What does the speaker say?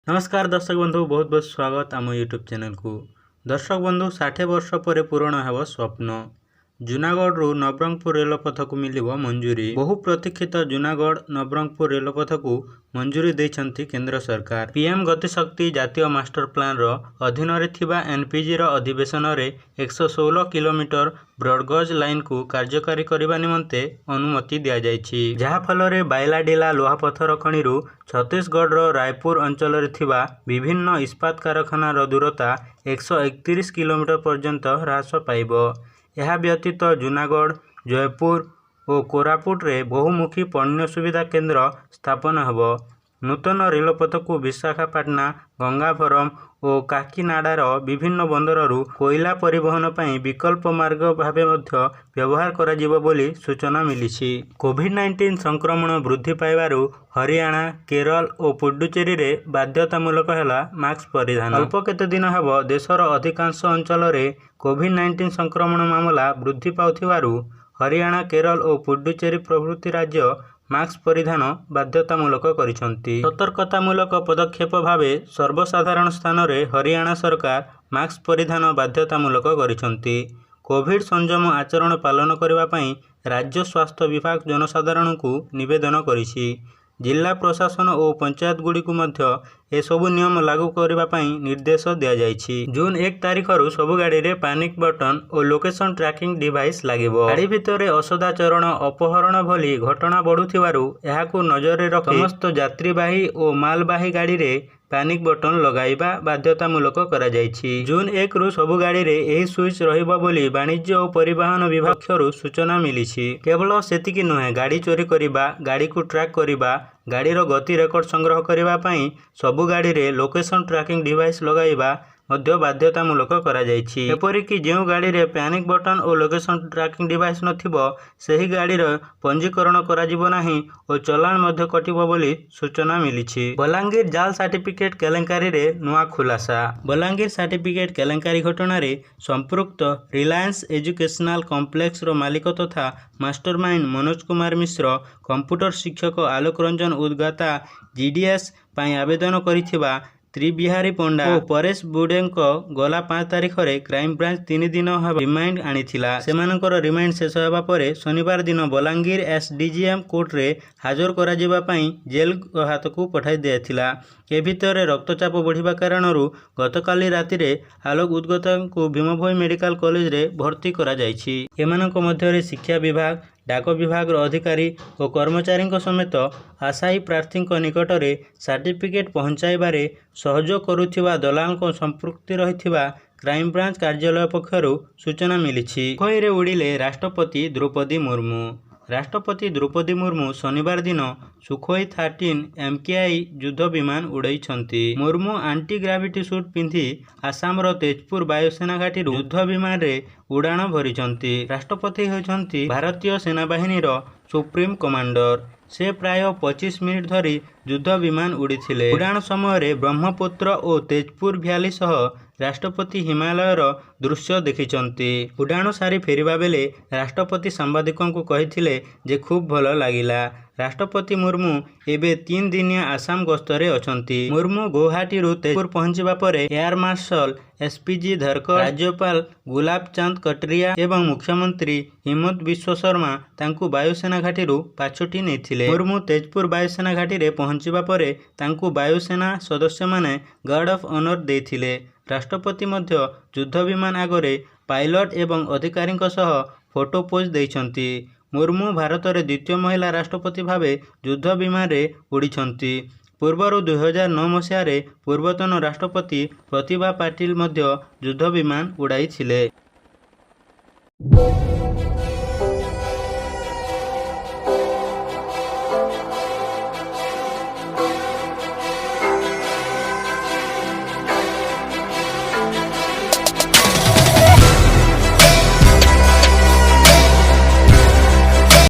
ନମସ୍କାର ଦର୍ଶକ ବନ୍ଧୁ, ବହୁତ ବହୁତ ସ୍ୱାଗତ ଆମ ୟୁଟ୍ୟୁବ୍ ଚ୍ୟାନେଲକୁ। ଦର୍ଶକ ବନ୍ଧୁ, 60 ବର୍ଷ ପରେ ପୂରଣ ହେବ ସ୍ୱପ୍ନ। ଜୁନାଗଡ଼ରୁ ନବରଙ୍ଗପୁର ରେଳପଥକୁ ମିଳିବ ମଞ୍ଜୁରୀ। ବହୁ ପ୍ରତୀକ୍ଷିତ ଜୁନାଗଡ଼ ନବରଙ୍ଗପୁର ରେଳପଥକୁ ମଞ୍ଜୁରୀ ଦେଇଛନ୍ତି କେନ୍ଦ୍ର ସରକାର। ପିଏମ୍ ଗତିଶକ୍ତି ଜାତୀୟ ମାଷ୍ଟର ପ୍ଲାନ୍ର ଅଧୀନରେ ଥିବା ଏନ୍ପିଜିର ଅଧିବେଶନରେ 116 କିଲୋମିଟର ବ୍ରଡଗଜ୍ ଲାଇନକୁ କାର୍ଯ୍ୟକାରୀ କରିବା ନିମନ୍ତେ ଅନୁମତି ଦିଆଯାଇଛି। ଯାହାଫଳରେ ବାଇଲାଡିଲା ଲୁହାପଥର ଖଣିରୁ ଛତିଶଗଡ଼ର ରାୟପୁର ଅଞ୍ଚଳରେ ଥିବା ବିଭିନ୍ନ ଇସ୍ପାତ କାରଖାନାର ଦୂରତା 131 କିଲୋମିଟର ପର୍ଯ୍ୟନ୍ତ ହ୍ରାସ ପାଇବ। ଏହା ବ୍ୟତୀତ ଜୁନାଗଡ଼, ଜୟପୁର ଓ କୋରାପୁଟରେ ବହୁମୁଖୀ ପଣ୍ୟ ସୁବିଧା କେନ୍ଦ୍ର ସ୍ଥାପନ ହେବ। ନୂତନ ରେଳପଥକୁ ବିଶାଖାପାଟଣା, ଗଙ୍ଗାଭରମ ଓ କାକିନାଡାର ବିଭିନ୍ନ ବନ୍ଦରରୁ କୋଇଲା ପରିବହନ ପାଇଁ ବିକଳ୍ପ ମାର୍ଗ ଭାବେ ମଧ୍ୟ ବ୍ୟବହାର କରାଯିବ ବୋଲି ସୂଚନା ମିଳିଛି। କୋଭିଡ-19 ସଂକ୍ରମଣ ବୃଦ୍ଧି ପାଇବାରୁ ହରିୟାଣା, କେରଳ ଓ ପୁଡୁଚେରୀରେ ବାଧ୍ୟତାମୂଳକ ହେଲା ମାସ୍କ ପରିଧାନ। ଅଳ୍ପ କେତେଦିନ ହେବ ଦେଶର ଅଧିକାଂଶ ଅଞ୍ଚଳରେ କୋଭିଡ-19 ସଂକ୍ରମଣ ମାମଲା ବୃଦ୍ଧି ପାଉଥିବାରୁ ହରିୟାଣା, କେରଳ ଓ ପୁଡୁଚେରୀ ପ୍ରଭୃତି ରାଜ୍ୟ ମାସ୍କ ପରିଧାନ ବାଧ୍ୟତାମୂଳକ କରିଛନ୍ତି। ସତର୍କତାମୂଳକ ପଦକ୍ଷେପ ଭାବେ ସର୍ବସାଧାରଣ ସ୍ଥାନରେ ହରିୟାଣା ସରକାର ମାସ୍କ ପରିଧାନ ବାଧ୍ୟତାମୂଳକ କରିଛନ୍ତି। କୋଭିଡ ସଂଯମ ଆଚରଣ ପାଳନ କରିବା ପାଇଁ ରାଜ୍ୟ ସ୍ୱାସ୍ଥ୍ୟ ବିଭାଗ ଜନସାଧାରଣଙ୍କୁ ନିବେଦନ କରିଛି। ଜିଲ୍ଲା ପ୍ରଶାସନ ଓ ପଞ୍ଚାୟତଗୁଡ଼ିକୁ ମଧ୍ୟ ଏସବୁ ନିୟମ ଲାଗୁ କରିବା ପାଇଁ ନିର୍ଦ୍ଦେଶ ଦିଆଯାଇଛି। ଜୁନ୍ 1 ତାରିଖରୁ ସବୁ ଗାଡ଼ିରେ ପାନିକ୍ ବଟନ୍ ଓ ଲୋକେସନ ଟ୍ରାକିଂ ଡିଭାଇସ୍ ଲାଗିବ। ଗାଡ଼ି ଭିତରେ ଅସଦାଚରଣ, ଅପହରଣ ଭଳି ଘଟଣା ବଢ଼ୁଥିବାରୁ ଏହାକୁ ନଜରରେ ରଖି ସମସ୍ତ ଯାତ୍ରୀବାହୀ ଓ ମାଲବାହୀ ଗାଡ଼ିରେ ପାନିକ୍ ବଟନ୍ ଲଗାଇବା ବାଧ୍ୟତାମୂଳକ କରାଯାଇଛି। ଜୁନ୍ 1ରୁ ସବୁ ଗାଡ଼ିରେ ଏହି ସୁଇଚ୍ ରହିବ ବୋଲି ବାଣିଜ୍ୟ ଓ ପରିବହନ ବିଭାଗ ପକ୍ଷରୁ ସୂଚନା ମିଳିଛି। କେବଳ ସେତିକି ନୁହେଁ, ଗାଡ଼ି ଚୋରି କରିବା, ଗାଡ଼ିକୁ ଟ୍ରାକ୍ କରିବା, ଗାଡ଼ିର ଗତି ରେକର୍ଡ ସଂଗ୍ରହ କରିବା ପାଇଁ ସବୁ ଗାଡ଼ିରେ ଲୋକେସନ ଟ୍ରାକିଂ ଡିଭାଇସ୍ ଲଗାଇବା ମଧ୍ୟ ବାଧ୍ୟତାମୂଳକ କରାଯାଇଛି। ଏପରିକି ଯେଉଁ ଗାଡ଼ିରେ ପ୍ୟାନିକ୍ ବଟନ୍ ଓ ଲୋକେସନ ଟ୍ରାକିଂ ଡିଭାଇସ୍ ନଥିବ, ସେହି ଗାଡ଼ିର ପଞ୍ଜୀକରଣ କରାଯିବ ନାହିଁ ଓ ଚାଲାଣ ମଧ୍ୟ କଟିବ ବୋଲି ସୂଚନା ମିଳିଛି। ବଲାଙ୍ଗୀର ଜାଲ ସାର୍ଟିଫିକେଟ୍ କେଳେଙ୍କାରୀରେ ନୂଆ ଖୁଲାସା। ବଲାଙ୍ଗୀର ସାର୍ଟିଫିକେଟ୍ କେଳେଙ୍କାରୀ ଘଟଣାରେ ସମ୍ପୃକ୍ତ ରିଲାଏନ୍ସ ଏଜୁକେସନାଲ କମ୍ପ୍ଲେକ୍ସର ମାଲିକ ତଥା ମାଷ୍ଟରମାଇଣ୍ଡ ମନୋଜ କୁମାର ମିଶ୍ର, କମ୍ପ୍ୟୁଟର ଶିକ୍ଷକ ଆଲୋକ ରଞ୍ଜନ ଉଦ୍ଗାତା, ଜିଡିଏସ୍ ପାଇଁ ଆବେଦନ କରିଥିବା ତ୍ରିବିହାରୀ ପଣ୍ଡା ଓ ପରେଶ ବୁଡେଙ୍କ ଗଲା 5 ତାରିଖରେ କ୍ରାଇମବ୍ରାଞ୍ଚ 3 ଦିନ ହେବ ରିମାଣ୍ଡ ଆଣିଥିଲା। ସେମାନଙ୍କର ରିମାଣ୍ଡ ଶେଷ ହେବା ପରେ ଶନିବାର ଦିନ ବଲାଙ୍ଗୀର ଏସଡିଜେଏମ୍ କୋର୍ଟରେ ହାଜର କରାଯିବା ପାଇଁ ଜେଲ ହାଜତକୁ ପଠାଇ ଦିଆଯାଇଥିଲା। ଏ ଭିତରେ ରକ୍ତଚାପ ବଢ଼ିବା କାରଣରୁ ଗତକାଲି ରାତିରେ ଆଲୋକ ଉଦ୍ଗାତାଙ୍କୁ ଭୀମଭୋଇ ମେଡିକାଲ କଲେଜରେ ଭର୍ତ୍ତି କରାଯାଇଛି। ଏମାନଙ୍କ ମଧ୍ୟରେ ଶିକ୍ଷା ବିଭାଗ, ଡାକ ବିଭାଗର ଅଧିକାରୀ ଓ କର୍ମଚାରୀଙ୍କ ସମେତ ଆଶାୟୀ ପ୍ରାର୍ଥୀଙ୍କ ନିକଟରେ ସାର୍ଟିଫିକେଟ୍ ପହଞ୍ଚାଇବାରେ ସହଯୋଗ କରୁଥିବା ଦଲାଲଙ୍କ ସମ୍ପୃକ୍ତି ରହିଥିବା କ୍ରାଇମବ୍ରାଞ୍ଚ କାର୍ଯ୍ୟାଳୟ ପକ୍ଷରୁ ସୂଚନା ମିଳିଛି। ସୁଖୋଇରେ ଉଡ଼ିଲେ ରାଷ୍ଟ୍ରପତି ଦ୍ରୌପଦୀ ମୁର୍ମୁ। ରାଷ୍ଟ୍ରପତି ଦ୍ରୌପଦୀ ମୁର୍ମୁ ଶନିବାର ଦିନ ସୁଖୋଇ 30 ଏମକେଆଇ ଯୁଦ୍ଧ ବିମାନ ଉଡ଼ାଇଛନ୍ତି। ମୁର୍ମୁ ଆଣ୍ଟି ଗ୍ରାଭିଟି ସୁଟ୍ ପିନ୍ଧି ଆସାମର ତେଜପୁର ବାୟୁସେନା ଘାଟିରୁ ଯୁଦ୍ଧ ବିମାନରେ ଉଡ଼ାଣ ଭରିଛନ୍ତି। ରାଷ୍ଟ୍ରପତି ହେଉଛନ୍ତି ଭାରତୀୟ ସେନାବାହିନୀର ସୁପ୍ରିମ କମାଣ୍ଡର। ସେ ପ୍ରାୟ 25 ମିନିଟ୍ ଧରି ଯୁଦ୍ଧ ବିମାନ ଉଡ଼ିଥିଲେ। ଉଡ଼ାଣ ସମୟରେ ବ୍ରହ୍ମପୁତ୍ର ଓ ତେଜପୁର ଭ୍ୟାଲି ସହ ରାଷ୍ଟ୍ରପତି ହିମାଳୟର ଦୃଶ୍ୟ ଦେଖିଛନ୍ତି। ଉଡ଼ାଣ ସାରି ଫେରିବା ବେଳେ ରାଷ୍ଟ୍ରପତି ସାମ୍ବାଦିକଙ୍କୁ କହିଥିଲେ ଯେ ଖୁବ୍ ଭଲ ଲାଗିଲା। ରାଷ୍ଟ୍ରପତି ମୁର୍ମୁ ଏବେ 3 ଦିନିଆ ଆସାମ ଗସ୍ତରେ ଅଛନ୍ତି। ମୁର୍ମୁ ଗୌହାଟୀରୁ ତେଜପୁର ପହଞ୍ଚିବା ପରେ ଏୟାର ମାର୍ଶାଲ ଏସପିଜି ଧନକର, ରାଜ୍ୟପାଳ ଗୁଲାବ ଚାନ୍ଦ କଟାରିଆ ଏବଂ ମୁଖ୍ୟମନ୍ତ୍ରୀ ହିମନ୍ତ ବିଶ୍ୱ ଶର୍ମା ତାଙ୍କୁ ବାୟୁସେନା ଘାଟିରୁ ପାଛୋଟି ନେଇଥିଲେ। ମୁର୍ମୁ ତେଜପୁର ବାୟୁସେନା ଘାଟିରେ ପହଞ୍ଚିବା ପରେ ତାଙ୍କୁ ବାୟୁସେନା ସଦସ୍ୟମାନେ ଗାର୍ଡ ଅଫ୍ ଅନର ଦେଇଥିଲେ। ରାଷ୍ଟ୍ରପତି ମଧ୍ୟ ଯୁଦ୍ଧ ବିମାନ ଆଗରେ ପାଇଲଟ ଏବଂ ଅଧିକାରୀଙ୍କ ସହ ଫଟୋ ପୋଜ୍ ଦେଇଛନ୍ତି। ମୁର୍ମୁ ଭାରତରେ ଦ୍ୱିତୀୟ ମହିଳା ରାଷ୍ଟ୍ରପତି ଭାବେ ଯୁଦ୍ଧ ବିମାନରେ ଉଡ଼ିଛନ୍ତି। ପୂର୍ବରୁ 2009 ମସିହାରେ ପୂର୍ବତନ ରାଷ୍ଟ୍ରପତି ପ୍ରତିଭା ପାଟିଲ ମଧ୍ୟ ଯୁଦ୍ଧ ବିମାନ ଉଡ଼ାଇଥିଲେ।